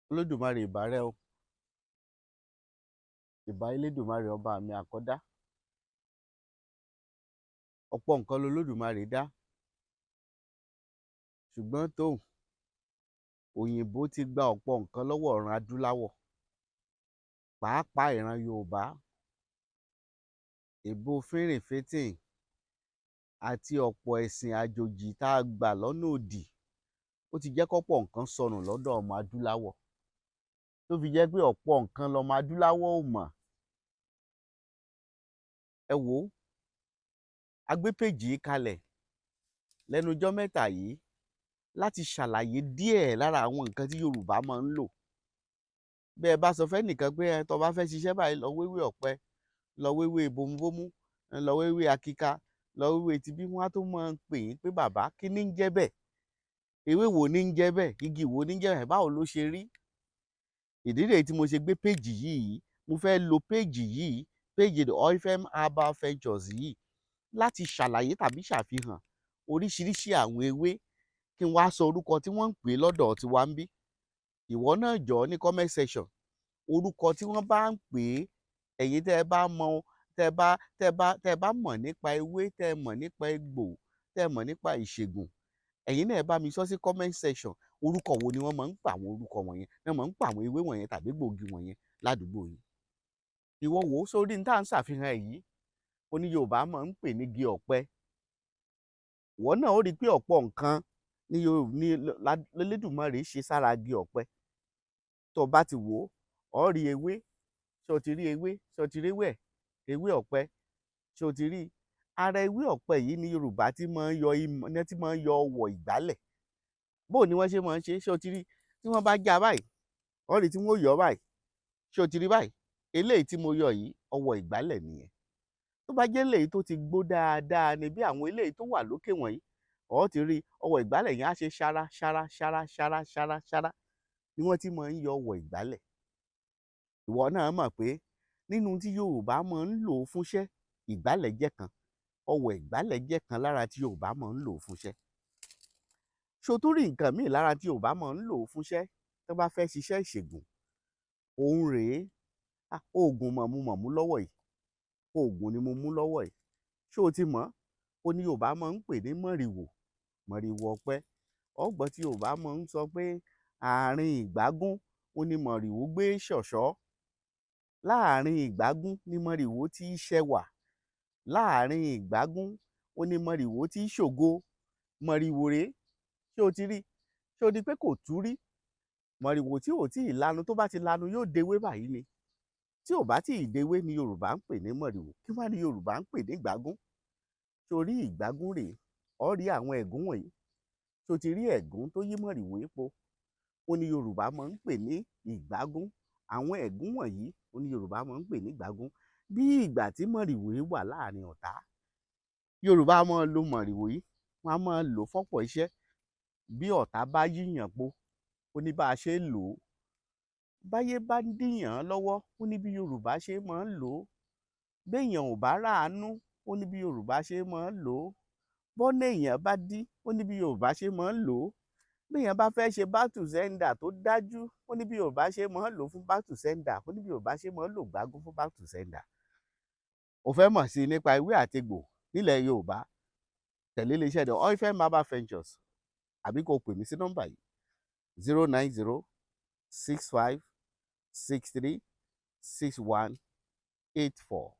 Olódùmarè, ìbà rẹ o. Ìbà Elédùmarè, ọba mi àkọ́dá. Ọ̀pọ̀ nǹkan lolódùmarè dá, ṣùgbọ́n tóun òyìnbó ti gba ọ̀pọ̀ nǹkan lọ́wọ́ ìran adúláwọ̀, pàápàá ìran Yorùbá. Èbó fínrìnfínntìn àti ọ̀pọ̀ ẹ̀sìn àjòjì tá a gbà lọ́nà òdì, ó ti jẹ́ kọ́pọ̀ nǹkan sọnù lọ́dọ̀ ọmọ adúláwọ̀, tó fi jẹ́ pé ọ̀pọ̀ nǹkan lọmọ adúláwọ̀ ò mọ̀. Ẹ wò ó, a gbé péjì yìí kalẹ̀ lẹ́nu ọjọ́ mẹ́ta yìí láti ṣàlàyé díẹ̀ lára àwọn nǹkan tí Yorùbá máa ń lò. Bẹ́ ẹ bá sọ fẹ́nìkan pé ẹ tó bá fẹ́ ṣiṣẹ́ báyìí, lọ wéwé ọ̀pẹ, lọ wéwé bomubómú, lọ wéwé akíka, lọ wéwé tibí, wọ́n á tó máa pè yín pé, "Bàbá, kí ní ń jẹ́ bẹ́ẹ̀? Ewé wo ní ń jẹ́ bẹ́ẹ̀? Igi wo ní ń jẹ́ bẹ́ẹ̀? Báwo ló ṣe rí?" Ìdí rèé tí mo ṣe gbé péjì yìí. Mo fẹ́ lo péjì yìí, péjì The Oifem Herbal Ventures yìí, láti ṣàlàyé tàbí ṣàfihàn oríṣiríṣi àwọn ewé, kí n wá sọ orúkọ tí wọ́n ń pè lọ́dọ̀ tiwa ń bí. Ìwọ náà jọ̀ọ́, ní comment section, orúkọ tí wọ́n bá ń pè é, ẹ̀yin tẹ́ ẹ bá mọ, tẹ́ ẹ bá mọ̀ nípa ewé, tẹ́ ẹ mọ̀ nípa egbò, tẹ́ ẹ mọ̀ nípa ìṣègùn, ẹ̀yin náà, ẹ bá mi sọ sí comment section, orúkọ wo ni wọ́n máa ń pa àwọn orúkọ wọ̀nyẹn, wọ́n máa ń pa àwọn ewé wọ̀nyẹn tàbí gbòógì wọ̀nyẹn ládùúgbò yìí. Ìwọ wò ó sórí ní tá à ń ṣàfihàn ẹ̀ yìí, ó ní Yorùbá máa ń pè ní igi ọ̀pẹ. Ìwọ náà ó rí i pé ọ̀pọ̀ nǹkan ní l'Elédùmarè ṣe sára igi ọ̀pẹ. Tó o bá ti wò ó, ó rí ewé. Ṣé o ti rí ewé? Ṣé o ti rí ewé ẹ̀? Ewé ọ̀pẹ, ṣé o ti rí i? Ara ewé ọ̀pẹ yìí ní Yorùbá tí máa ń yọ ìmọ̀ ní, tí máa ń yọ ọwọ̀ ìgbálẹ̀. Bó ni wọ́n ṣe máa ń ṣe? Ṣé o ti rí tí wọ́n bá já báyìí, ó rí tí wọ́n yọ báyìí? Ṣé o ti rí báyìí? Eléyìí tí mo yọ yìí, ọwọ̀ ìgbálẹ̀ nìyẹn. Tó bá jẹ́ eléyìí tó ti gbó dáadáa ni, bí àwọn eléyìí tó wà lókè wọ̀nyí, ó ti rí ọwọ̀ ìgbálẹ̀ yẹn á ṣe ṣára ṣára ṣára ṣára ṣára ṣára ni wọ́n ti máa ń yọ ọwọ̀ ìgbálẹ̀. Ìwọ náà mọ̀ pé nínú tí Yorùbá máa ń lò fúnṣẹ́, ìgbálẹ̀ jẹ́ kan, ọwọ̀ ìgbálẹ̀ jẹ́ kan lára tí Yorùbá máa ń lò fúnṣẹ́. Ṣó tún rí nǹkan míì lára tí Yorùbá máa ń lò fúnṣẹ́ tó bá fẹ́ ṣiṣẹ́ ìṣègùn? Òun rèé. Oògùn mọ̀mú-mọ̀mú lọ́wọ́ yìí, oògùn ni mo mú lọ́wọ́ yìí. Ṣé o ti mọ̀? Ó ní Yorùbá máa ń pè ní mọ̀rìwò, mọ̀rìwò ọ̀pẹ. Ó gbọ́ tí Yorùbá máa ń sọ pé àárín ìgbágún ó ní mọ̀rìwò gbé ṣọ̀ṣọ́, láàrin ìgbágún ní mọ̀rìwò tí í ṣẹwà, láàrin ìgbágún ó ní mọ̀rìwò tí í ṣògo. Mọ̀rìwò rèé. Ṣé o ti rí? Ṣé o rí pé kò tú rí? Mọ̀rìwò tí ò tí ì lanu, tó bá ti lanu, yóò dewé báyìí ni. Tí ò bá tí ì dewé ni Yorùbá ń pè ní mọ̀rìwò. Kí wá ní Yorùbá ń pè ní ìgbágún? Ṣé o rí ìgbágún rèé? Ó rí àwọn ẹ̀gún wọ̀nyí. Ṣé o ti rí ẹ̀gún tó yí mọ̀rìwò yípo? Ó ní Yorùbá máa ń pè ní ìgbágún. Àwọn ẹ̀gún wọ̀nyí, ó ní Yorùbá máa ń pè ní ìgbágún. Bí ìgbà tí mọ̀rìwò yìí wà láàrin ọ̀tá, Yorùbá máa ń lo mọ̀rìwò yìí, wọ́n á máa lò fọ́pọ̀ iṣẹ́. Bí ọ̀tá bá yíyàn po, ó ní bá a ṣe ń lò ó. Báyé bá ń díyàn lọ́wọ́, ó ní bí Yorùbá ṣe máa ń lò ó. Béèyàn ò bá ráàánú, ó ní bí Yorùbá ṣe máa ń lò ó. Bọ́nà èèyàn bá dí, ó ní bí Yorùbá ṣe máa ń lò ó. Béèyàn bá fẹ́ ṣe back to sender tó dájú, ó ní bí Yorùbá ṣe máa ń lò fún back to sender. Ó ní bí Yorùbá ṣe máa ń lò gbágún fún back to sender. O fẹ́ mọ̀ sí i nípa ewé àtegbò nílẹ̀ Yorùbá? Tẹ̀lé iléeṣẹ́ The Oifem Herbal Ventures, àbí kó o pè mí sí nọ́mbà yìí: 09065636184.